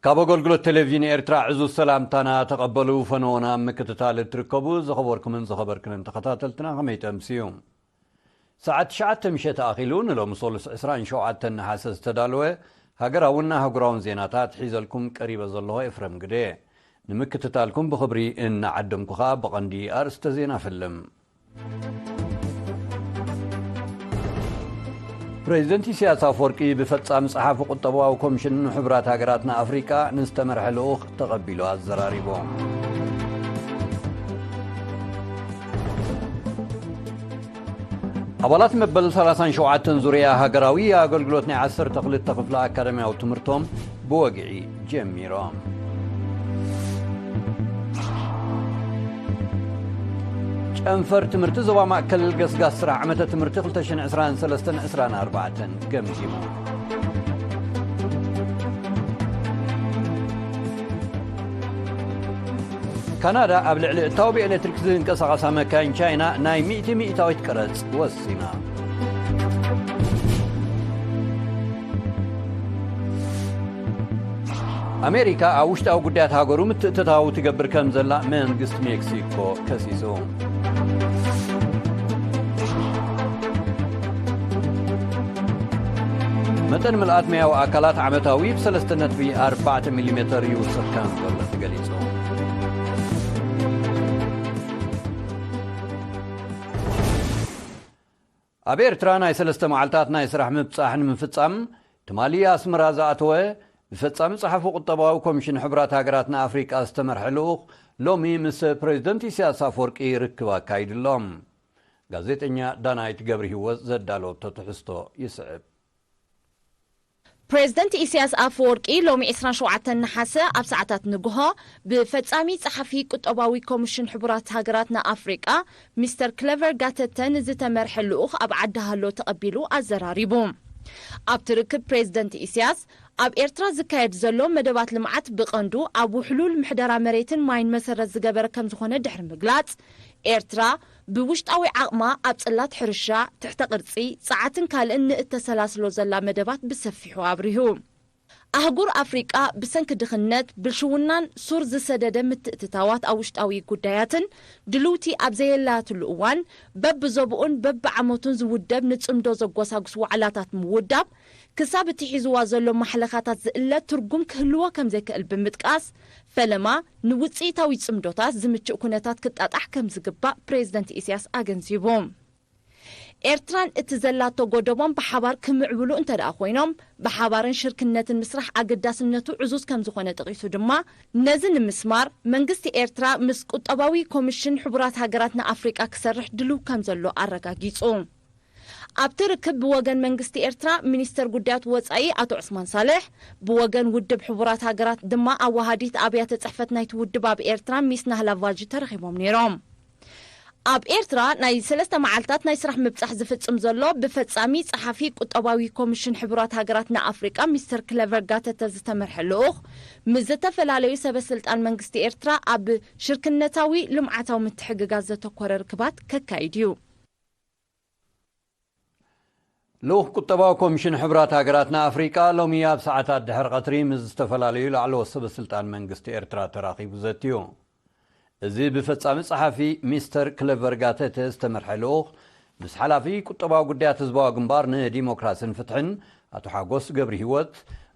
ካብ ኣገልግሎት ቴሌቪዥን ኤርትራ ዕዙዝ ሰላምታና ተቐበሉ። ፈነወና ኣብ ምክትታል እትርከቡ ዝኸበርኩምን ዝኸበርክንን ተኸታተልትና ከመይ ተምስዩ? ሰዓት ትሽዓተ ምሸት ኣኺሉ ንሎሚ ሶሉስ ዕስራን ሸውዓተን ነሓሰ ዝተዳለወ ሃገራውን ኣህጉራውን ዜናታት ሒዘልኩም ቀሪበ ዘለኹ ኤፍረም ግደ። ንምክትታልኩም ብኽብሪ እናዓደምኩ ኸኣ ብቐንዲ ኣርእስተ ዜና ፈልም። ፕሬዚደንት ኢሳያስ ኣፈወርቂ ብፈጻሚ ጸሓፊ ቁጠባዊ ኮሚሽን ሕቡራት ሃገራት ንኣፍሪቃ ንዝተመርሐ ልኡኽ ተቐቢሉ ኣዘራሪቡ። ኣባላት መበል ሰላሳን ሸውዓተን ዙርያ ሃገራዊ ኣገልግሎት ናይ ዓሰርተ ክልተ ክፍለ ኣካዳሚያዊ ትምህርቶም ብወግዒ ጀሚሮም። ጨንፈር ትምህርቲ ዞባ ማእከል ገስጋስ ስራሕ ዓመተ ትምህርቲ ክልተ ሽሕን ዕስራን ሰለስተን ዕስራን ኣርባዕተን ገምጊሙ። ካናዳ ኣብ ልዕሊ እታው ብኤሌክትሪክ ዝንቀሳቐሳ መካይን ቻይና ናይ ሚእቲ ሚእታዊት ቀረጽ ወሲና። ኣሜሪካ ኣብ ውሽጣዊ ጉዳያት ሃገሩ ምትእትታው ትገብር ከም ዘላ መንግስቲ ሜክሲኮ ከሲሱ። መጠን ምልኣት ማያዊ ኣካላት ዓመታዊ ብ ሰለስተ ነጥቢ ኣርባዕተ ሚሊሜተር ይውስኽ ከም ዘሎ ተገሊጹ። ኣብ ኤርትራ ናይ ሰለስተ መዓልታት ናይ ስራሕ ምብጻሕ ንምፍጻም ትማሊ ኣስመራ ዝኣተወ ብፈጻሚ ጸሓፊ ቁጠባዊ ኮሚሽን ሕቡራት ሃገራት ንኣፍሪቃ ዝተመርሐ ልኡኽ ሎሚ ምስ ፕሬዚደንት ኢሳያስ ኣፈወርቂ ርክብ ኣካይዱ ኣሎ። ጋዜጠኛ ዳናይት ገብረ ህይወት ዘዳለወቶ ትሕዝቶ ይስዕብ። ፕሬዚደንት ኢሳያስ ኣፈወርቂ ሎሚ ዕስራን ሸውዓተን ነሓሰ ኣብ ሰዓታት ንግሆ ብፈጻሚ ጸሓፊ ቁጠባዊ ኮሚሽን ሕቡራት ሃገራት ንኣፍሪቃ ሚስተር ክለቨር ጋተተ ንዝተመርሐ ልኡኽ ኣብ ዓዲ ሃሎ ተቐቢሉ ኣዘራሪቡ። ኣብቲ ርክብ ፕሬዚደንት ኢሳያስ ኣብ ኤርትራ ዝካየድ ዘሎ መደባት ልምዓት ብቐንዱ ኣብ ውሕሉል ምሕደራ መሬትን ማይን መሰረት ዝገበረ ከም ዝኾነ ድሕሪ ምግላጽ፣ ኤርትራ ብውሽጣዊ ዓቕማ ኣብ ጽላት ሕርሻ፣ ትሕተ ቅርጺ፣ ጸዓትን ካልእን ንእተሰላስሎ ዘላ መደባት ብሰፊሑ ኣብሪሁ። ኣህጉር ኣፍሪቃ ብሰንኪ ድኽነት፣ ብልሽውናን ሱር ዝሰደደ ምትእትታዋት ኣብ ውሽጣዊ ጉዳያትን ድልውቲ ኣብ ዘየላትሉ እዋን፣ በብዞብኡን በብዓመቱን ዝውደብ ንጽምዶ ዘጎሳጉስ ዋዕላታት ምውዳብ፣ ክሳብ እቲ ሒዝዋ ዘሎ ማሕለኻታት ዝእለ ትርጉም ክህልዎ ከም ዘይክእል ብምጥቃስ፣ ፈለማ ንውጽኢታዊ ጽምዶታት ዝምችእ ኩነታት ክጣጣሕ ከም ዝግባእ ፕሬዚደንት ኢሳያስ ኣገንዚቡ። ኤርትራን እቲ ዘላቶ ጎደቦን ብሓባር ክምዕብሉ እንተ ደኣ ኮይኖም፣ ብሓባርን ሽርክነትን ምስራሕ ኣገዳስነቱ ዕዙዝ ከም ዝኾነ ጠቒሱ ድማ፣ ነዚ ንምስማር መንግስቲ ኤርትራ ምስ ቁጠባዊ ኮሚሽን ሕቡራት ሃገራት ንኣፍሪቃ ክሰርሕ ድሉው ከም ዘሎ ኣረጋጊጹ። ኣብቲ ርክብ ብወገን መንግስቲ ኤርትራ ሚኒስተር ጉዳያት ወጻኢ ኣቶ ዑስማን ሳልሕ፣ ብወገን ውድብ ሕቡራት ሃገራት ድማ ኣወሃዲት ኣብያተ ጽሕፈት ናይቲ ውድብ ኣብ ኤርትራ ሚስ ናህላ ቫልጂ ተረኺቦም ነይሮም። ኣብ ኤርትራ ናይ ሰለስተ መዓልታት ናይ ስራሕ ምብጻሕ ዝፍጽም ዘሎ ብፈጻሚ ጸሓፊ ቁጠባዊ ኮሚሽን ሕቡራት ሃገራት ንኣፍሪቃ ሚስተር ክለቨር ጋተተ ዝተመርሐ ልኡኽ ምስ ዝተፈላለዩ ሰበ ስልጣን መንግስቲ ኤርትራ ኣብ ሽርክነታዊ ልምዓታዊ ምትሕግጋዝ ዘተኮረ ርክባት ከካይድ እዩ። ልኡኽ ቁጠባዊ ኮሚሽን ሕቡራት ሃገራት ንኣፍሪቃ ሎሚ ኣብ ሰዓታት ድሕሪ ቀትሪ ምስ ዝተፈላለዩ ላዕለዎት ሰበ ስልጣን መንግስቲ ኤርትራ ተራኺቡ ዘትዩ። እዚ ብፈጻሚ ጸሓፊ ሚስተር ክለቨር ጋተተ ዝተመርሐ ልኡኽ ምስ ሓላፊ ቁጠባዊ ጉዳያት ህዝባዊ ግንባር ንዲሞክራስን ፍትሕን ኣቶ ሓጎስ ገብረ ህይወት፣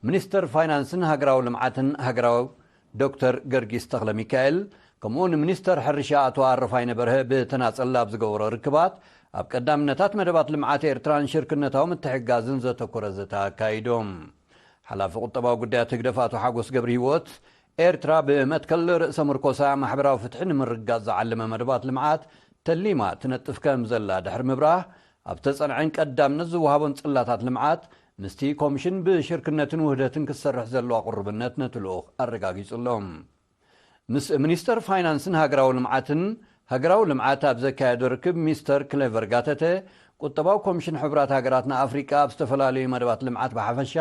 ሚኒስተር ፋይናንስን ሃገራዊ ልምዓትን ሃገራዊ ዶክተር ገርጊስ ተኽለ ሚካኤል፣ ከምኡ እውን ሚኒስተር ሕርሻ ኣቶ ኣረፋይነ በርሀ ብተናጸል ኣብ ዝገበሮ ርክባት፣ ኣብ ቀዳምነታት መደባት ልምዓት ኤርትራን ሽርክነታዊ ምትሕግጋዝን ዘተኮረ ዘተ ኣካይዶም። ሓላፊ ቁጠባዊ ጉዳያት ህግደፍ ኣቶ ሓጎስ ገብረ ህይወት፣ ኤርትራ ብመትከል ርእሰ ምርኮሳ ማሕበራዊ ፍትሒ ንምርግጋጽ ዝዓለመ መደባት ልምዓት ተሊማ ትነጥፍ ከም ዘላ ድሕሪ ምብራህ፣ ኣብ ተጸንዐን ቀዳምነት ዝወሃቦን ጽላታት ልምዓት ምስቲ ኮሚሽን ብሽርክነትን ውህደትን ክትሰርሕ ዘለዋ ቅሩብነት ነቲ ልኡኽ ኣረጋጊጹ ኣሎ። ምስ ሚኒስተር ፋይናንስን ሃገራዊ ልምዓትን፣ ሃገራዊ ልምዓት ኣብ ዘካየዶ ርክብ ሚስተር ክሌቨር ጋተተ፣ ቁጠባዊ ኮሚሽን ሕቡራት ሃገራት ንኣፍሪቃ ኣብ ዝተፈላለዩ መደባት ልምዓት ብሓፈሻ፣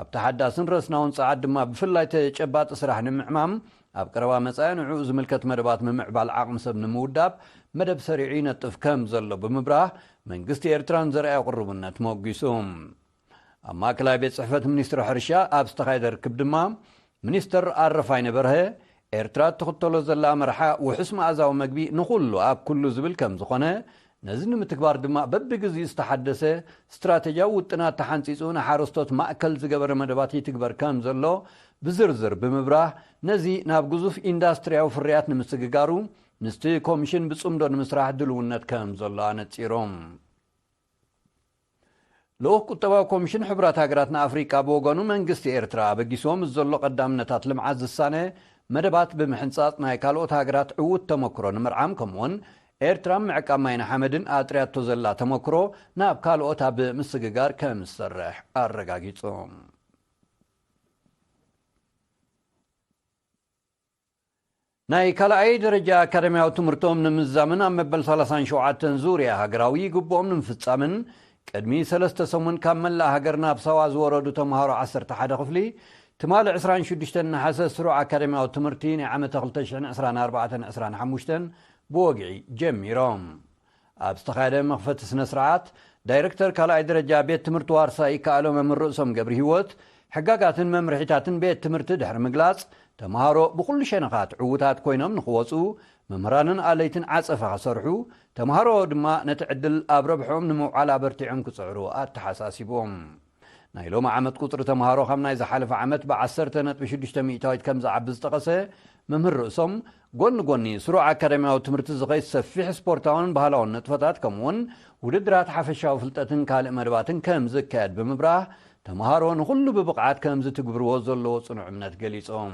ኣብ ተሓዳስን ረስናውን ጸዓት ድማ ብፍላይ ተጨባጢ ስራሕ ንምዕማም፣ ኣብ ቀረባ መጻኢ ንዕኡ ዝምልከት መደባት ምምዕባል ዓቕሚ ሰብ ንምውዳብ መደብ ሰሪዑ ይነጥፍ ከም ዘሎ ብምብራህ፣ መንግስቲ ኤርትራ ንዘርኣዮ ቅሩብነት ሞጒሱ። ኣብ ማእከላይ ቤት ጽሕፈት ሚኒስትሪ ሕርሻ ኣብ ዝተኻየደ ርክብ ድማ፣ ሚኒስተር ኣረፋይነ በርሀ፣ ኤርትራ እትኽተሎ ዘላ መርሓ ውሑስ መኣዛዊ መግቢ ንኹሉ ኣብ ኩሉ ዝብል ከም ዝኾነ፣ ነዚ ንምትግባር ድማ በብግዚኡ ዝተሓደሰ ስትራተጂያዊ ውጥናት ተሓንጺጹ ንሓረስቶት ማእከል ዝገበረ መደባት ይትግበር ከም ዘሎ ብዝርዝር ብምብራህ፣ ነዚ ናብ ግዙፍ ኢንዳስትሪያዊ ፍርያት ንምስግጋሩ ምስቲ ኮሚሽን ብጽምዶ ንምስራሕ ድልውነት ከም ዘሎ ኣነጺሮም። ልኡኽ ቁጠባዊ ኮሚሽን ሕቡራት ሃገራት ንኣፍሪቃ ብወገኑ፣ መንግስቲ ኤርትራ ኣበጊስዎ ምስ ዘሎ ቀዳምነታት ልምዓት ዝሳነ መደባት ብምሕንጻጽ፣ ናይ ካልኦት ሃገራት ዕዉት ተመክሮ ንምርዓም፣ ከምኡውን ኤርትራ ምዕቃብ ማይን ሓመድን ኣጥርያቶ ዘላ ተመክሮ ናብ ካልኦት ኣብ ምስግጋር ከም ዝሰርሕ ኣረጋጊጹ። ናይ ካልኣይ ደረጃ ኣካደሚያዊ ትምህርቶም ንምዝዛምን ኣብ መበል ሰላሳን ሸውዓተን ዙርያ ሃገራዊ ግቡኦም ንምፍጻምን፣ ቅድሚ ሰለስተ ሰሙን ካብ መላእ ሃገር ናብ ሳዋ ዝወረዱ ተምሃሮ ዓሰርተ ሓደ ክፍሊ፣ ትማሊ ዕስራን ሽዱሽተን ነሓሰ ስሩዕ ኣካደሚያዊ ትምህርቲ ናይ ዓመተ ክልተ ሽሕን ዕስራን ኣርባዕተን ዕስራን ሓሙሽተን ብወግዒ ጀሚሮም። ኣብ ዝተኻየደ መኽፈቲ ስነ ስርዓት፣ ዳይረክተር ካልኣይ ደረጃ ቤት ትምህርቲ ዋርሳ ይከኣሎ መምህር ርእሶም ገብረ ህይወት፣ ሕጋጋትን መምርሒታትን ቤት ትምህርቲ ድሕሪ ምግላጽ፣ ተምሃሮ ብኹሉ ሸነኻት ዕዉታት ኮይኖም ንኽወጹ፣ መምህራንን ኣለይትን ዓጸፋ ክሰርሑ፣ ተምሃሮ ድማ ነቲ ዕድል ኣብ ረብሕኦም ንምውዓል ኣበርቲዖም ክጽዕሩ ኣተሓሳሲቦም። ናይ ሎሚ ዓመት ቁጽሪ ተምሃሮ ካብ ናይ ዝሓለፈ ዓመት ብዓሰርተ ነጥቢ ሽዱሽተ ሚእታዊት ከም ዝዓቢ ዝጠቐሰ መምህር ርእሶም፣ ጎኒ ጎኒ ስሩዕ ኣካዳሚያዊ ትምህርቲ ዝኸይድ ሰፊሕ ስፖርታውን ባህላውን ንጥፈታት፣ ከምኡውን ውድድራት ሓፈሻዊ ፍልጠትን ካልእ መደባትን ከም ዝካየድ ብምብራህ፣ ተምሃሮ ንኹሉ ብብቕዓት ከም ዝትግብርዎ ዘለዎ ጽኑዕ እምነት ገሊጾም።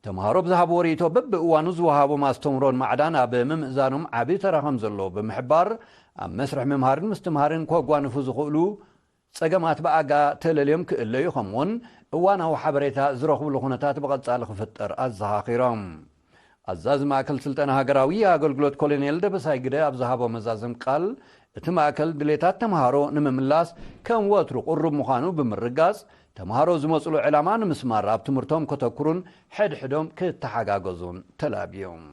ተምሃሮ ብዝሃብዎ ርእይቶ፣ በብእዋኑ ዝወሃቦም ኣስተምህሮን ማዕዳን ኣብ ምምእዛኖም ዓቢ ተራ ከም ዘለዎ ብምሕባር፣ ኣብ መስርሕ ምምሃርን ምስትምሃርን ከጓንፉ ዝኽእሉ ጸገማት ብኣጋ ተለልዮም ክእለዩ፣ ከምኡውን እዋናዊ ሓበሬታ ዝረኽብሉ ኩነታት ብቐጻሊ ክፍጠር ኣዘኻኺሮም። ኣዛዚ ማእከል ስልጠና ሃገራዊ ኣገልግሎት ኮሎኔል ደበሳይ ግደ ኣብ ዝሃቦ መዛዘም ቃል፣ እቲ ማእከል ድሌታት ተምሃሮ ንምምላስ ከም ወትሩ ቅሩብ ምዃኑ ብምርጋጽ፣ ተምሃሮ ዝመጽሉ ዕላማ ንምስማር ኣብ ትምህርቶም ከተኩሩን ሕድሕዶም ክተሓጋገዙን ተላብዮም።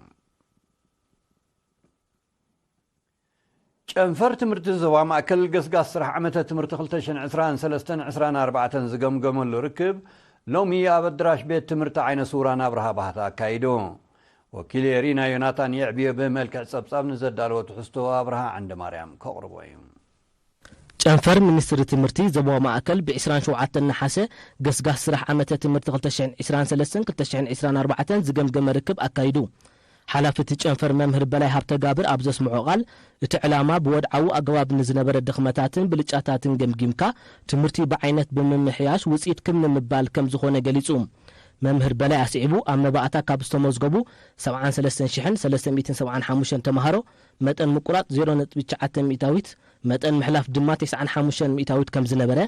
ጨንፈር ትምህርቲ ዞባ ማእከል ገስጋስ ስራሕ ዓመተ ትምህርቲ ክልተ ሽሕን ዕስራን ሰለስተን ዕስራን ኣርባዕተን ዝገምገመሉ ርክብ ሎሚ ኣብ ኣዳራሽ ቤት ትምህርቲ ዓይነ ስውራን ኣብርሃ ባህታ ኣካይዱ። ወኪል ኤሪና ዮናታን የዕብዮ ብመልክዕ ጸብጻብ ንዘዳለወ ትሕዝቶ ኣብርሃ ዓንደ ማርያም ከቕርቦ እዩ። ጨንፈር ሚኒስትሪ ትምህርቲ ዞባ ማእከል ብ ዕስራን ሸውዓተን ነሓሰ ገስጋስ ስራሕ ዓመተ ትምህርቲ ክልተ ሽሕን ዕስራን ሰለስተን ክልተ ሽሕን ዕስራን ኣርባዕተን ዝገምገመ ርክብ ኣካይዱ። ሓላፊ እቲ ጨንፈር መምህር በላይ ሃብተጋብር ኣብ ዘስምዖ ቃል፣ እቲ ዕላማ ብወድዓዊ ኣገባብ ንዝነበረ ድኽመታትን ብልጫታትን ገምጊምካ፣ ትምህርቲ ብዓይነት ብምምሕያሽ ውጽኢት ክብ ንምባል ከም ዝኾነ ገሊጹ። መምህር በላይ ኣስዒቡ፣ ኣብ መባእታ ካብ ዝተመዝገቡ ሰብዓን ሰለስተን ሽሕን ሰለስተ ሚእትን ሰብዓን ሓሙሽተን ተምሃሮ፣ መጠን ምቁራጽ ዜሮ ነጥቢ ትሽዓተ ሚእታዊት፣ መጠን ምሕላፍ ድማ ተስዓን ሓሙሽተን ሚእታዊት ከም ዝነበረ፣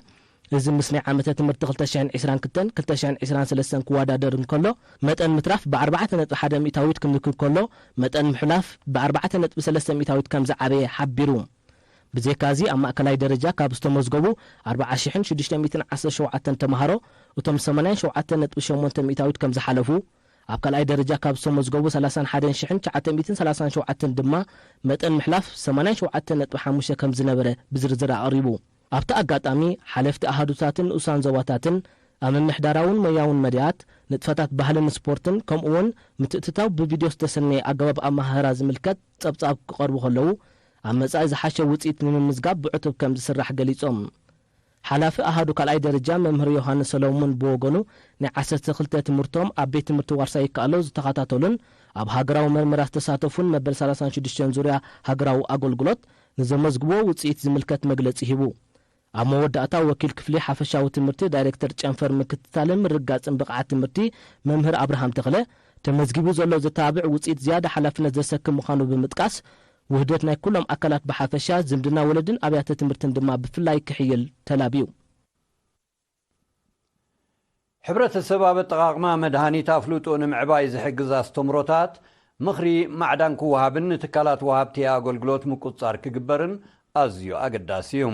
እዚ ምስ ናይ ዓመተ ትምህርቲ ክልተ ሽሕን ዕስራን ክልተን ክልተ ሽሕን ዕስራን ሰለስተን ክወዳደር እንከሎ፣ መጠን ምትራፍ ብኣርባዕተ ነጥቢ ሓደ ሚእታዊት ክንክብ ከሎ፣ መጠን ምሕላፍ ብኣርባዕተ ነጥቢ ሰለስተ ሚእታዊት ከም ዝዓበየ ሓቢሩ። ብዘይካዚ፣ ኣብ ማእከላይ ደረጃ ካብ ዝተመዝገቡ ኣርባዓ ሽሕን ሽዱሽተ ሚእትን ዓሰርተ ሸውዓተን ተምሃሮ፣ እቶም ሰማንያን ሸውዓተን ነጥቢ ሸሞንተ ሚእታዊት ከም ዝሓለፉ፣ ኣብ ካልኣይ ደረጃ ካብ ዝተመዝገቡ ሰላሳን ሓደን ሽሕን ትሽዓተ ሚእትን ሰላሳን ሸውዓተን ድማ መጠን ምሕላፍ ሰማንያን ሸውዓተን ነጥቢ ሓሙሽተ ከም ዝነበረ ብዝርዝር ኣቕሪቡ። ኣብቲ ኣጋጣሚ፣ ሓለፍቲ ኣሃዱታትን ንኡሳን ዞባታትን ኣብ ምምሕዳራውን ሞያውን መዳያት፣ ንጥፈታት ባህልን ስፖርትን፣ ከምኡውን ምትእትታው ብቪድዮ ዝተሰነየ ኣገባብ ኣመሃህራ ዝምልከት ጸብጻብ ክቐርቡ ከለዉ፣ ኣብ መጻኢ ዝሓሸ ውጽኢት ንምምዝጋብ ብዕቱብ ከም ዝስራሕ ገሊጾም። ሓላፊ ኣሃዱ ካልኣይ ደረጃ መምህር ዮሃንስ ሰሎሙን ብወገኑ፣ ናይ ዓሰርተ ክልተ ትምህርቶም ኣብ ቤት ትምህርቲ ዋርሳይ ይከኣሎ ዝተኸታተሉን ኣብ ሃገራዊ መርመራ ዝተሳተፉን መበል ሰላሳን ሽዱሽተን ዙርያ ሃገራዊ ኣገልግሎት ንዘመዝግብዎ ውጽኢት ዝምልከት መግለጺ ሂቡ። ኣብ መወዳእታ ወኪል ክፍሊ ሓፈሻዊ ትምህርቲ ዳይሬክተር ጨንፈር ምክትታልን ምርግጋጽን ብቕዓት ትምህርቲ መምህር ኣብርሃም ተኽለ፣ ተመዝጊቡ ዘሎ ዘተባብዕ ውጽኢት ዝያዳ ሓላፍነት ዘሰክም ምዃኑ ብምጥቃስ፣ ውህደት ናይ ኩሎም ኣካላት ብሓፈሻ፣ ዝምድና ወለድን ኣብያተ ትምህርትን ድማ ብፍላይ ክሕይል ተላብዩ። ሕብረተሰብ ኣብ ኣጠቓቕማ መድሃኒት ኣፍልጦ ንምዕባይ ዝሕግዝ ኣስተምሮታት፣ ምኽሪ፣ ማዕዳን ክወሃብን ንትካላት ወሃብቲ ኣገልግሎት ምቁጽጻር ክግበርን ኣዝዩ ኣገዳሲ እዩ።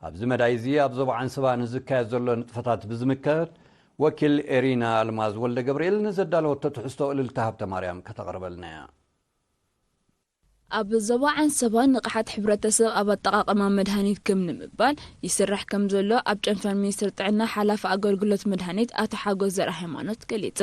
ኣብዚ መዳይ እዚ ኣብ ዞባ ዓንሰባ ንዝካየድ ዘሎ ንጥፈታት ብዝምልከት ወኪል ኤሪና ኣልማዝ ወልደ ገብርኤል ንዘዳለወቶ ትሕዝቶ እልልታ ሃብተ ማርያም ከተቕርበልና እያ። ኣብ ዞባ ዓንሰባ ንቕሓት ሕብረተሰብ ኣብ ኣጠቓቕማ መድሃኒት ክም ንምባል ይስራሕ ከም ዘሎ ኣብ ጨንፈር ሚኒስትር ጥዕና ሓላፊ ኣገልግሎት መድሃኒት ኣቶ ሓጎስ ዘርኣ ሃይማኖት ገሊጹ።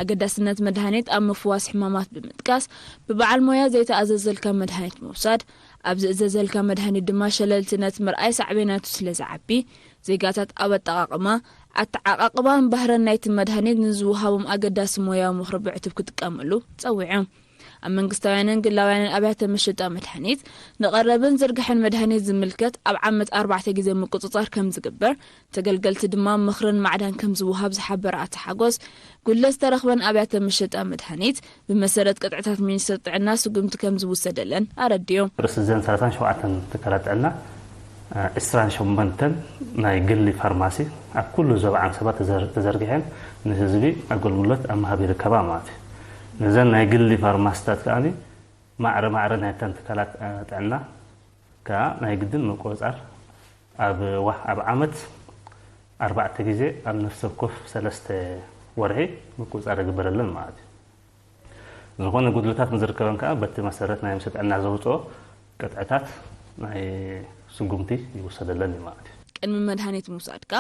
ኣገዳስነት መድሃኒት ኣብ ምፍዋስ ሕማማት ብምጥቃስ፣ ብበዓል ሞያ ዘይተኣዘዘልካ መድሃኒት ምውሳድ፣ ኣብ ዝእዘዘልካ መድሃኒት ድማ ሸለልትነት ምርኣይ ሳዕቤናቱ ስለ ዝዓቢ፣ ዜጋታት ኣብ ኣጠቓቕማ፣ ኣተዓቓቕባን ባህረን ናይቲ መድሃኒት ንዝወሃቦም ኣገዳሲ ሞያዊ ምኽሪ ብዕቱብ ክጥቀምሉ ጸዊዑ። ኣብ መንግስታውያንን ግላውያንን ኣብያተ መሸጣ መድሃኒት ንቐረብን ዝርግሐን መድሃኒት ዝምልከት ኣብ ዓመት ኣርባዕተ ግዜ ምቁጽጻር ከም ዝግበር፣ ተገልገልቲ ድማ ምኽርን ማዕዳን ከም ዝወሃብ ዝሓበረ ኣቶ ሓጎስ፣ ጉድለት ዝተረኽበን ኣብያተ መሸጣ መድሃኒት ብመሰረት ቅጥዕታት ሚኒስትር ጥዕና ስጉምቲ ከም ዝውሰደለን ኣረዲኡ። ርእሲ ዘን ሰላሳን ሸውዓተን ትካላት ጥዕና፣ እ፣ ዕስራን ሸሞንተን ናይ ግሊ ፋርማሲ ኣብ ኩሉ ዞባ ዓንሰባ ተዘር-፣ ተዘርጊሐን ንህዝቢ ኣገልግሎት ኣብ ምሃብ ይርከባ ማለት እዩ። ነዘን ናይ ግሊ ፋርማሲታት ከኣ ማዕረ ማዕረ ናይተን ትካላት፣ እ፣ ጥዕና ከኣ ናይ ግድን ምቁጽጻር ኣብ ዋ-፣ ኣብ ዓመት ኣርባዕተ ግዜ ኣብ ነፍሲ ወከፍ ሰለስተ ወርሒ ምቁጽጻር ይግበረለን ማለት እዩ። ዝኾነ ጉድለታት ንዝርከበን ከኣ በቲ መሰረት ናይ ሚኒስትሪ ጥዕና ዘውጽኦ ቅጥዕታት ናይ ስጉምቲ ይውሰደለን እዩ ማለት እዩ። ቅድሚ መድሃኒት ምውሳድካ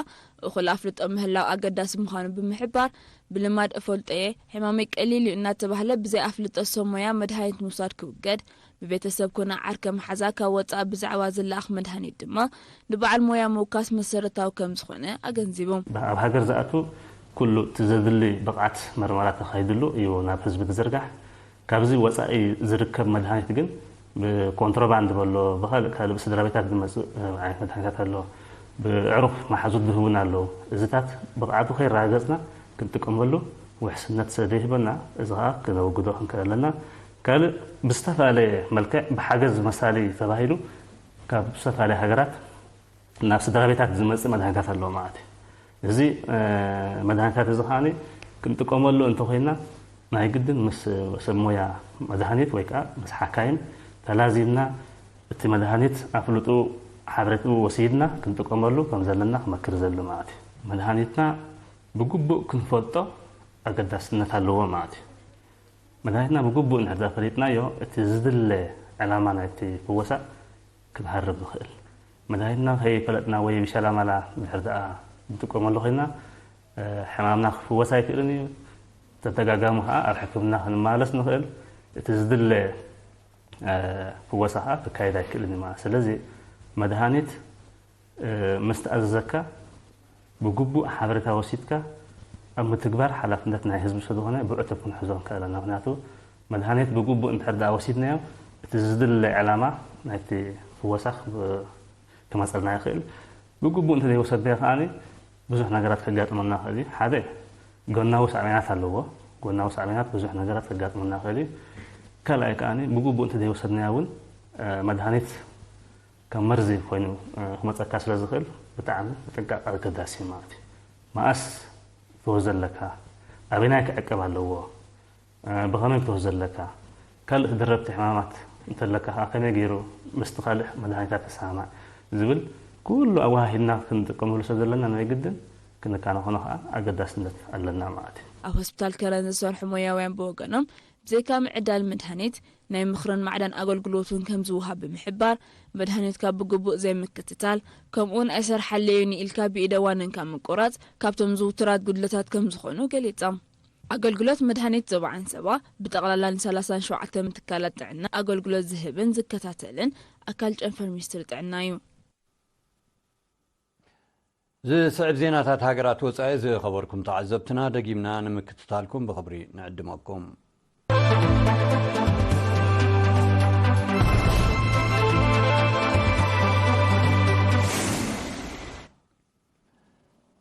እኹል ኣፍልጦ ምህላው ኣገዳሲ ምዃኑ ብምሕባር፣ ብልማድ እፈልጦ እየ፣ ሕማመይ ቀሊል እዩ እናተባህለ ብዘይ ኣፍልጦ ሰብ ሞያ መድሃኒት ምውሳድ ክውገድ፣ ብቤተሰብ ኮነ ዓርከ መሓዛ ካብ ወጻኢ ብዛዕባ ዝለኣኽ መድሃኒት ድማ ንበዓል ሞያ ምውካስ መሰረታዊ ከም ዝኾነ ኣገንዚቡ። ኣብ ሃገር ዝኣቱ ኩሉ እቲ ዘድሊ ብቕዓት መርመራ ተኻይድሉ እዩ ናብ ህዝቢ ዝዝርጋሕ። ካብዚ ወጻኢ ዝርከብ መድሃኒት ግን ብኮንትሮባንድ በሎ፣ ብኻልእ ካልእ ብስድራ ቤታት ዝመጽእ፣ እ፣ ዓይነት መድሃኒታት ኣሎ። ብዕሩኽ መሓዙት ዝህቡን ኣለዉ። እዚታት ብቕዓቱ ከይረጋገጽና ክንጥቀመሉ ውሕስነት ስለ ዘይህበና፣ እዚ ኸኣ ክነወግዶ ክንክእል ኣለና። ካልእ ብዝተፈላለየ መልክዕ ብሓገዝ መሳሊ ተባሂሉ ካብ ዝተፈላለያ ሃገራት ናብ ስድራ ቤታት ዝመጽእ መድሃኒታት ኣለዎ ማለት እዩ። እዚ፣ እ፣ መድሃኒታት እዚ ከኣ ክንጥቀመሉ እንተኾይንና ናይ ግድን ምስ ሰብ ሞያ መድሃኒት ወይ ከኣ ምስ ሓካይም ተላዚብና እቲ መድሃኒት ኣፍልጡ ሓበሬትኡ ወሲድና ክንጥቀመሉ ከም ዘለና ክመክር ዘሉ ማለት እዩ። መድሃኒትና ብግቡእ ክንፈልጦ ኣገዳስነት ኣለዎ ማለት እዩ። መድሃኒትና ብግቡእ እንድሕር ፈሊጥናዮ፣ እቲ ዝድለ ዕላማ ናይቲ ፍወሳ ክንሃርም ንኽእል። መድሃኒትና ከይፈለጥና ወይ ብሸላማላ እንድሕር ደኣ ንጥቀመሉ ኮይንና፣ እ፣ ሕማምና ክፍወስ ኣይክእልን እዩ። ተደጋጋሚ ከኣ ኣብ ሕክምና ክንመላለስ ንኽእል። እቲ ዝድለ፣ እ፣ ፍወሳ ከኣ ክካየድ ኣይክእልን እዩ ማለት። ስለዚ መድሃኒት እ፣ ምስ ተኣዘዘካ ብግቡእ ሓበሬታ ወሲድካ ኣብ ምትግባር ሓላፍነት ናይ ህዝቢ ስለዝኾነ ብዕቱብ ክንሕዞ ንክእል ኣለና። ምኽንያቱ መድሃኒት ብግቡእ እንድሕር ደኣ ወሲድናዮ እቲ ዝድለ ዕላማ ናይቲ ፍወሳ ክብ-፣ ክመጸልና ይኽእል። ብግቡእ እንተዘይወሰድናዮ ከኣ ብዙሕ ነገራት ከጋጥመና ይኽእል እዩ። ሓደ ጎናዊ ሳዕቤናት ኣለዎ። ጎናዊ ሳዕቤናት ብዙሕ ነገራት ከጋጥመና ይኽእል እዩ። ካልኣይ ከኣ ብግቡእ እንተዘይወሰድናዮ እውን፣ እ፣ መድሃኒት ከም መርዚ ኮይኑ፣ እ፣ ክመጸካ ስለ ዝኽእል ብጣዕሚ ጥንቃቐ ኣገዳሲ እዩ ማለት እዩ። መኣስ ትወስዶ ዘለካ፣ ኣበናይ ክዕቀብ ኣለዎ፣ እ፣ ብኸመይ ትወስዶ ዘለካ፣ ካልእ ተደረብቲ ሕማማት እንተለካ ከኣ ከመይ ገይሩ ምስቲ ካልእ መድሃኒታት ተሰማማዕ ዝብል ኩሉ ኣወሃሂድና ክንጥቀመሉ ስለ ዘለና ናይ ግድን ክንከናኸኖ ከኣ ኣገዳስነት ኣለና ማለት እዩ። ኣብ ሆስፒታል ከረን ዝሰርሑ ሞያውያን ብወገኖም፣ ብዘይካ ምዕዳል መድሃኒት፣ ናይ ምኽርን ማዕዳን ኣገልግሎት እውን ከም ዝወሃብ ብምሕባር፣ መድሃኒትካ ብግቡእ ዘይምክትታል፣ ከምኡ እውን ኣይሰርሓለይን ኢልካ ብኢደ ዋኒንካ ምቁራጽ ካብቶም ዝውቱራት ጉድለታት ከም ዝኾኑ ገሊጾም። ኣገልግሎት መድሃኒት ዞባ ዓንሰባ ብጠቕላላ ንሰላሳን ሸውዓተን ትካላት ጥዕና ኣገልግሎት ዝህብን ዝከታተልን ኣካል ጨንፈር ሚኒስትሪ ጥዕና እዩ። ዝስዕብ ዜናታት ሃገራት ወጻኢ ዝኸበርኩም ተዓዘብትና፣ ደጊምና ንምክትታልኩም ብኽብሪ ንዕድመኩም።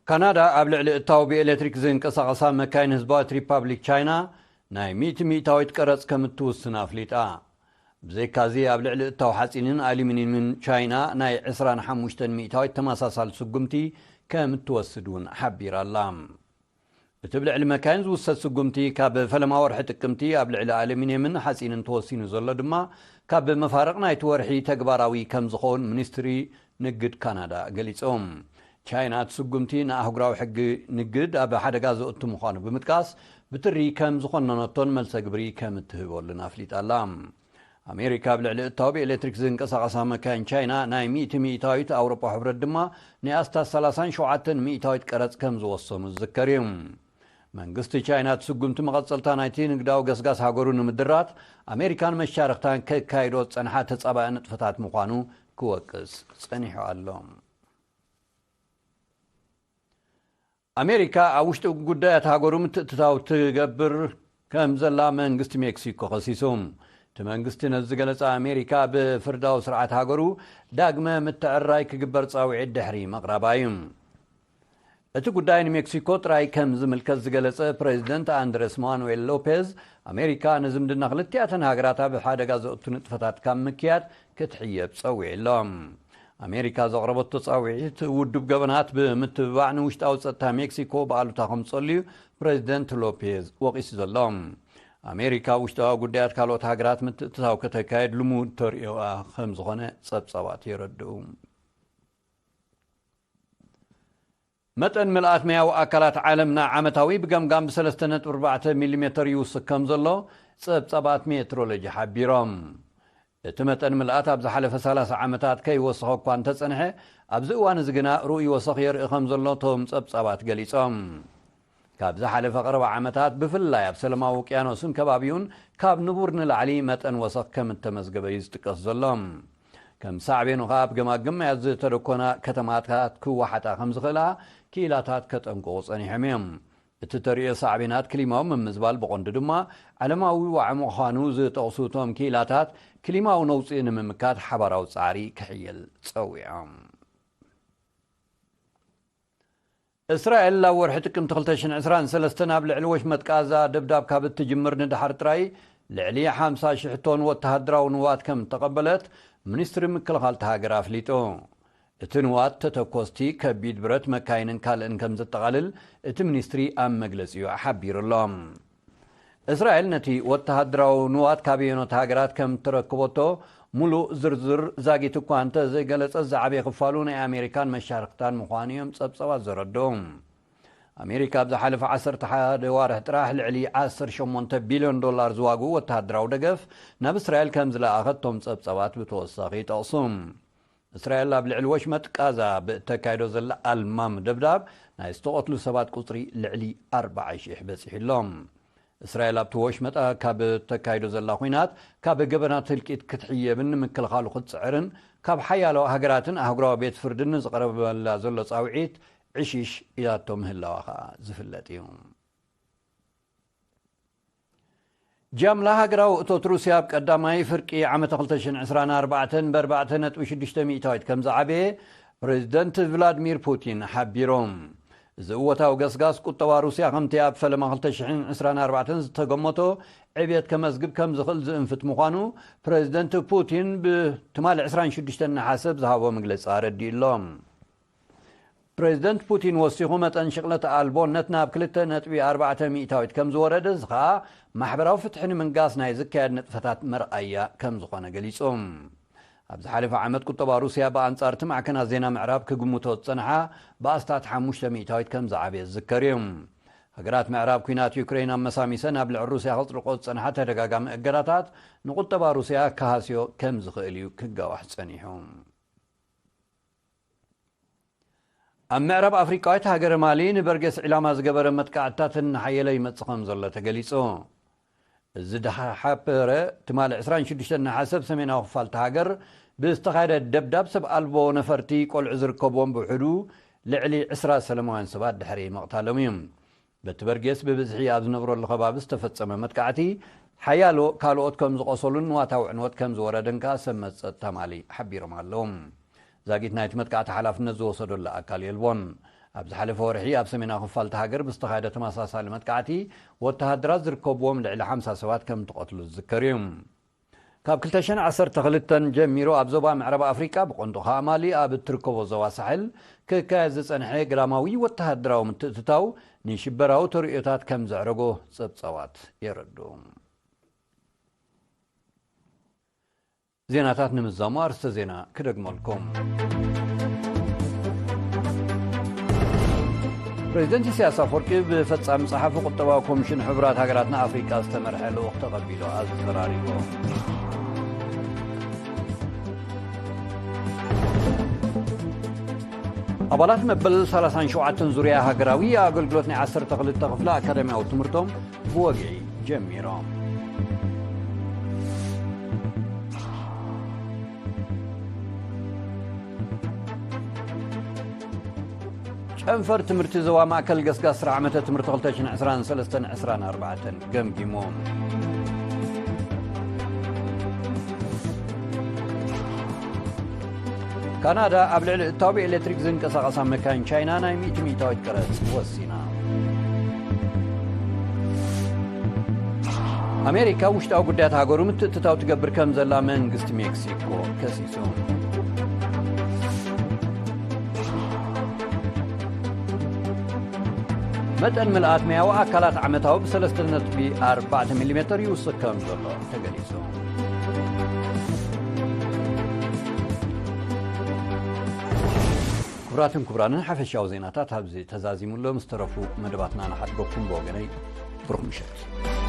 ካናዳ ኣብ ልዕሊ እታው ብኤሌክትሪክ ዝንቀሳቐሳ መካይን ህዝባዊት ሪፓብሊክ ቻይና ናይ ሚእቲ ሚእታዊት ቀረጽ ከም እትውስን ኣፍሊጣ። ብዘይካዚ ኣብ ልዕሊ እታው ሓጺንን ኣሉሚንየምን ቻይና ናይ ዕስራን ሓሙሽተን ሚእታዊት ተመሳሳሊ ስጉምቲ ከም እትወስድ እውን ሓቢራ ኣላ። እቲ ብልዕሊ መካይን ዝውሰድ ስጉምቲ ካብ ፈለማ ወርሒ ጥቅምቲ ኣብ ልዕሊ ኣሉሚንየምን ሓጺንን ተወሲኑ ዘሎ ድማ ካብ መፋርቕ ናይቲ ወርሒ ተግባራዊ ከም ዝኸውን ሚኒስትሪ ንግድ ካናዳ ገሊጹ። ቻይና እቲ ስጉምቲ ንኣህጉራዊ ሕጊ ንግድ ኣብ ሓደጋ ዘእቱ ምዃኑ ብምጥቃስ ብትሪ ከም ዝኾነነቶን መልሰ ግብሪ ከም እትህበሉን ኣፍሊጣ ኣላ። ኣሜሪካ ኣብ ልዕሊ እታው ብኤሌክትሪክ ዝንቀሳቐሳ መካይን ቻይና ናይ ሚእቲ ሚእታዊት፣ ኣውሮፓ ሕብረት ድማ ናይ ኣስታት ሰላሳን ሸውዓተን ሚእታዊት ቀረጽ ከም ዝወሰኑ ዝዝከር እዩ። መንግስቲ ቻይና እቲ ስጉምቲ መቐጸልታ ናይቲ ንግዳዊ ገስጋስ ሃገሩ ንምድራት ኣሜሪካን መሻርክታን ከካይዶ ዝጸንሓ ተጻባኢ ንጥፈታት ምዃኑ ክወቅስ ጸኒሑ ኣሎ። ኣሜሪካ ኣብ ውሽጢ ጉዳያት ሃገሩ ምትእትታው ትገብር ከም ዘላ መንግስቲ ሜክሲኮ ከሲሱ። እቲ መንግስቲ ነዚ ዝገለጸ ኣሜሪካ ብፍርዳዊ ስርዓት ሃገሩ ዳግመ ምትዕራይ ክግበር ጻውዒት ድሕሪ ምቕራባ እዩ። እቲ ጉዳይ ንሜክሲኮ ጥራይ ከም ዝምልከት ዝገለጸ ፕሬዚደንት ኣንድረስ ማኑኤል ሎፔዝ፣ ኣሜሪካ ንዝምድና ክልቲኣተን ሃገራት ኣብ ሓደጋ ዘእቱ ንጥፈታት ካብ ምክያድ ክትሕየብ ጸዊዑ ኣሎ። ኣሜሪካ ዘቕረበቶ ጻውዒት ውዱብ ገበናት ብምትብባዕ ንውሽጣዊ ጸጥታ ሜክሲኮ ብኣሉታ ከምጸሉ እዩ ፕሬዚደንት ሎፔዝ ወቒሱ ዘሎ። ኣሜሪካ ውሽጣዊ ጉዳያት ካልኦት ሃገራት ምትእትታው ከተካየድ ልሙድ ተርእዮኣ ከም ዝኾነ ጸብጻባት የረድኡ። መጠን ምልኣት ማያዊ ኣካላት ዓለምና ዓመታዊ ብገምጋም ብ3.4 ሚሊሜተር ይውስኽ ከም ዘሎ ጸብጻባት ሜትሮሎጂ ሓቢሮም። እቲ መጠን ምልኣት ኣብ ዝሓለፈ ሰላሳ ዓመታት ከይወሰኸ እኳ እንተጸንሐ፣ ኣብዚ እዋን እዚ ግና ርኡይ ወሰኽ የርኢ ከም ዘሎ እቶም ጸብጻባት ገሊጾም። ካብ ዝሓለፈ ቀረባ ዓመታት ብፍላይ ኣብ ሰለማዊ ውቅያኖስን ከባቢውን ካብ ንቡር ንላዕሊ መጠን ወሰኽ ከም እተመዝገበ እዩ ዝጥቀስ ዘሎ። ከም ሳዕቤኑ ከኣ ኣብ ገማግም ማያት ዝተደኮና ከተማታት ክወሓጣ ከም ዝኽእላ ክኢላታት ከጠንቅቑ ጸኒሖም እዮም። እቲ ተርእዮ ሳዕቤናት ክሊማዊ ምምዝባል ብቐንዱ ድማ ዓለማዊ ዋዒ ምዃኑ ዝጠቕሱ እቶም ክኢላታት፣ ክሊማዊ ነውጺ ንምምካት ሓባራዊ ጻዕሪ ክሕየል ጸዊዖም። እስራኤል ኣብ ወርሒ ጥቅምቲ ክልተ ሽሕን ዕስራን ሰለስተን ኣብ ልዕሊ ወሽመጥ ቃዛ ደብዳብ ካብ እትጅምር ንድሓር ጥራይ ልዕሊ ሓምሳ ሽሕ ቶን ወተሃደራዊ ንዋት ከም እተቐበለት ሚኒስትሪ ምክልኻል እታ ሃገር ኣፍሊጡ። እቲ ንዋት ተተኮስቲ፣ ከቢድ ብረት፣ መካይንን ካልእን ከም ዘጠቓልል እቲ ሚኒስትሪ ኣብ መግለጺኡ ሓቢሩ ኣሎ። እስራኤል ነቲ ወተሃደራዊ ንዋት ካበየኖት ሃገራት ከም እተረከበቶ ምሉእ ዝርዝር ዛጊት እኳ እንተ ዘይገለጸት፣ ዝዓበየ ክፋሉ ናይ ኣሜሪካን መሻርክታን ምዃኑ እዮም ጸብጸባት ዘረድኡ። ኣሜሪካ ኣብ ዝሓለፈ ዓሰርተ ሓደ ዋርሕ ጥራሕ ልዕሊ ዓሰርተ ሸሞንተ ቢልዮን ዶላር ዝዋግኡ ወተሃደራዊ ደገፍ ናብ እስራኤል ከም ዝለኣኸት እቶም ጸብጸባት ብተወሳኺ ይጠቕሱ። እስራኤል ኣብ ልዕሊ ወሽመጥ ቃዛ ብእተካይዶ ዘላ ኣልማም ደብዳብ ናይ ዝተቐትሉ ሰባት ቁጽሪ ልዕሊ ኣርባዓ ሽሕ በጺሑ ኣሎ። እስራኤል ኣብቲ ወሽመጣ ካብ እተካይዶ ዘላ ኲናት ካብ ገበናት ህልቂት ክትሕየብን ንምክልኻሉ ክትጽዕርን ካብ ሓያሎ ሃገራትን ኣህጉራዊ ቤት ፍርድን ንዝቐረበላ ዘሎ ጻውዒት ዕሽሽ ኢላቶ ምህላዋ ከኣ ዝፍለጥ እዩ። ጃምላ ሃገራዊ እቶት ሩስያ ኣብ ቀዳማይ ፍርቂ ዓመተ ክልተ ሽሕን ዕስራን ኣርባዕተን ብ ኣርባዕተ ነጥቢ ሽዱሽተ ሚእታዊት ከም ዝዓበየ ፕሬዚደንት ቭላድሚር ፑቲን ሓቢሮም። እዚ እወታዊ ገስጋስ ቁጠባ ሩስያ ከምቲ ኣብ ፈለማ ክልተ ሽሕን ዕስራን ኣርባዕተን ዝተገመቶ ዕብየት ከመዝግብ ከም ዝኽእል ዝእንፍት ምዃኑ ፕሬዚደንት ፑቲን ብትማሊ ዕስራን ሽዱሽተን ነሓሰ ብዝሃቦ መግለጺ ኣረዲኡ ኣሎ። ፕሬዚደንት ፑቲን ወሲኹ፣ መጠን ሽቕለት ኣልቦነት ናብ ክልተ ነጥቢ ኣርባዕተ ሚእታዊት ከም ዝወረደ፣ እዚ ኸኣ ማሕበራዊ ፍትሒ ንምንጋስ ናይ ዝካየድ ንጥፈታት መርኣያ ከም ዝኾነ ገሊጹ። ኣብ ዝሓለፈ ዓመት ቁጠባ ሩስያ ብኣንጻር እቲ ማዕከናት ዜና ምዕራብ ክግምቶ ዝጸንሓ ብኣስታት ሓሙሽተ ሚእታዊት ከም ዝዓበየ ዝዝከር እዩ። ሃገራት ምዕራብ ኲናት ዩክሬን ኣመሳሚሰን ኣብ ልዕሊ ሩስያ ከጽድቆ ዝጸንሓ ተደጋጋሚ እገዳታት ንቁጠባ ሩስያ ክሃስዮ ከም ዝኽእል እዩ ክጋዋሕ ጸኒሑ። ኣብ ምዕራብ ኣፍሪቃዊት ሃገረ ማሊ ንበርጌስ ዒላማ ዝገበረ መጥቃዕትታት እናሓየለ ይመጽእ ከም ዘሎ ተገሊጹ። እዚ ድሓሓበረ ትማሊ ዕስራን ሽዱሽተን ነሓሰ ኣብ ሰሜናዊ ክፋል እታ ሃገር ብዝተኻየደ ደብዳብ ሰብ ኣልቦ ነፈርቲ ቆልዑ ዝርከብዎም ብውሕዱ ልዕሊ ዕስራ ሰለማውያን ሰባት ድሕሪ ምቕታሎም እዩ። በቲ በርጌስ ብብዝሒ ኣብ ዝነብረሉ ከባቢ ዝተፈጸመ መጥቃዕቲ ሓያሎ ካልኦት ከም ዝቖሰሉን ንዋታዊ ዕንወት ከም ዝወረደን ከኣ ሰብ መጸ ትማሊ ሓቢሮም ኣለዉ። ዛጊት ናይቲ መጥቃዕቲ ሓላፍነት ዝወሰደሉ ኣካል የልቦን። ኣብ ዝሓለፈ ወርሒ ኣብ ሰሜናዊ ክፋል እታ ሃገር ብዝተኻየደ ተመሳሳሊ መጥቃዕቲ ወተሃደራት ዝርከብዎም ልዕሊ ሓምሳ ሰባት ከም ተቐትሉ ዝዝከር እዩ። ካብ ክልተ ሽሕን ዓሰርተ ክልተን ጀሚሩ ኣብ ዞባ ምዕራብ ኣፍሪቃ ብቐንዱ ከኣ ማሊ ኣብ እትርከቦ ዞባ ሳሕል ክካየድ ዝጸንሐ ግዳማዊ ወተሃደራዊ ምትእትታው ንሽበራዊ ተርእዮታት ከም ዘዕረጎ ጸብጻባት የረድኡ። ዜናታት ንምዛሙ ኣርስተ ዜና ክደግመልኩም። ፕሬዚደንት ኢሳያስ ኣፈወርቂ ብፈጻሚ ጸሓፊ ቁጠባዊ ኮሚሽን ሕቡራት ሃገራት ንኣፍሪቃ ዝተመርሐ ልኡኽ ተቐቢሉ ኣዘራሪቡ። ኣባላት መበል ሰላሳን ሸውዓተን ዙርያ ሃገራዊ ኣገልግሎት ናይ ዓሰርተ ክልተ ክፍለ ኣካዳሚያዊ ትምህርቶም ብወግዒ ጀሚሮም። ጨንፈር ትምህርቲ ዞባ ማእከል ገስጋስ ስራሕ ዓመተ ትምህርቲ ክልተ ሽሕን ዕስራን ሰለስተን ዕስራን ኣርባዕተን ገምጊሞም። ካናዳ ኣብ ልዕሊ እታው ብኤሌክትሪክ ዝንቀሳቐሳ መካይን ቻይና ናይ ሚእቲ ሚእታዊት ቀረጽ ወሲና። ኣሜሪካ ውሽጣዊ ጉዳያት ሃገሩ ምትእትታው ትገብር ከም ዘላ መንግስቲ ሜክሲኮ ከሲሱ። መጠን ምልኣት ማያዊ ኣካላት ዓመታዊ ብ ሰለስተ ነጥቢ ኣርባዕተ ሚሊሜተር ይውስኽ ከም ዘሎ ተገሊጹ። ክቡራትን ክቡራንን፣ ሓፈሻዊ ዜናታት ኣብዚ ተዛዚሙ ኣሎ። ምስ ተረፉ መደባትና ንሓድገኩም። ብወገነይ ብሩኽ ምሸት።